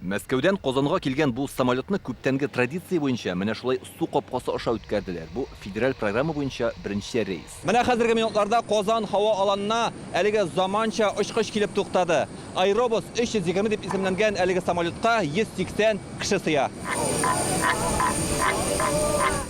Мәскәүдән Казанга килгән бу самолетны күптәнге традиция буенча менә шулай су капкасы аша үткәрделәр. Бу федераль программа буенча беренче рейс. Менә хәзерге минутларда Казан һава аланына әлеге заманча очкыч килеп туктады. Аэробус 320 дип исемләнгән әлеге самолетка 180 кеше сыя.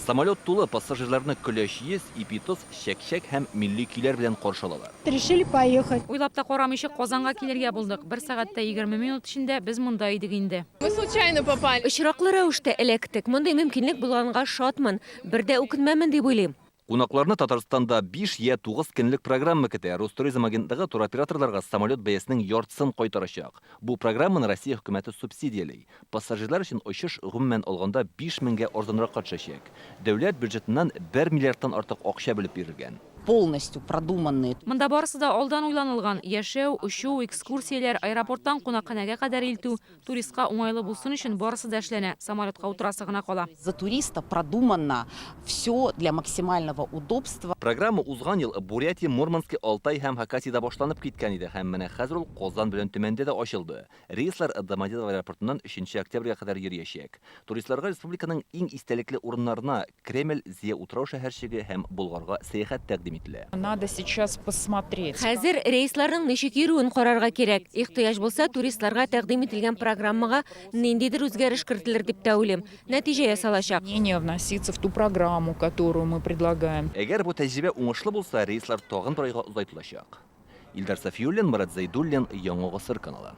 Самолет тулы, пассажирларны көләч йөз, ипи-тоз, чәк-чәк һәм милли көйләр белән каршы алалар. Решили поехать. Уйлап та карамыйча Казанга килергә булдык. Бер сәгать тә 20 минут эчендә без монда идек инде. Мы случайно попали. Очраклы рәвештә эләктек. Мондый мөмкинлек булганга шатмын. Бер дә үкенмәмен дип уйлыйм. Кунакларны Татарстанда биш йә тугыз көнлек программа көтә. Ростуризм агентлыгы туроператорларга самолет бәясенең яртысын кайтарачак. Бу программаны Россия хөкүмәте субсидияли. Пассажирлар өчен очыш, гомумән алганда, 5 меңгә арзанракка төшәчәк. Дәүләт бюджетыннан бер миллиардтан артык акча бүлеп бирелгән. Полностью продуманные. Монда барысы да алдан уйланылган, яшәү, очу, экскурсияләр, аэропорттан кунакханәгә кадәр илтү, туристка уңайлы булсын өчен барысы да эшләнә, самолетка утырасы гына кала. За туриста продумано все для максимального удобства. Программа узган ел Бурятия, Мурмански, Алтай һәм Хакасиядә башланып киткән иде һәм менә хәзер ул Казан белән Төмәндә дә ачылды. Рейслар Домодедово аэропортыннан өченче октябрьгә кадәр йөриячәк. Туристларга республиканың иң истәлекле урыннарына, Кремль, Зөя утрау-шәһәрчеге һәм Болгарга сәяхәт тәкъдим ителә. Надо сейчас посмотреть. Хәзер рейсларның ничек йөрүен карарга кирәк. Ихтыяҗ булса, туристларга тәкъдим ителгән программага ниндидер үзгәреш кертелер дип тә уйлыйм. Нәтиҗә ясалачак. Изменения вноситься в ту программу, которую мы предлагаем. Әгәр бу тәҗрибә уңышлы булса, рейслар тагын бер айга озайтылачак. Илдар Сафиуллин, Марат Зәйдуллин, Яңа Гасыр каналы.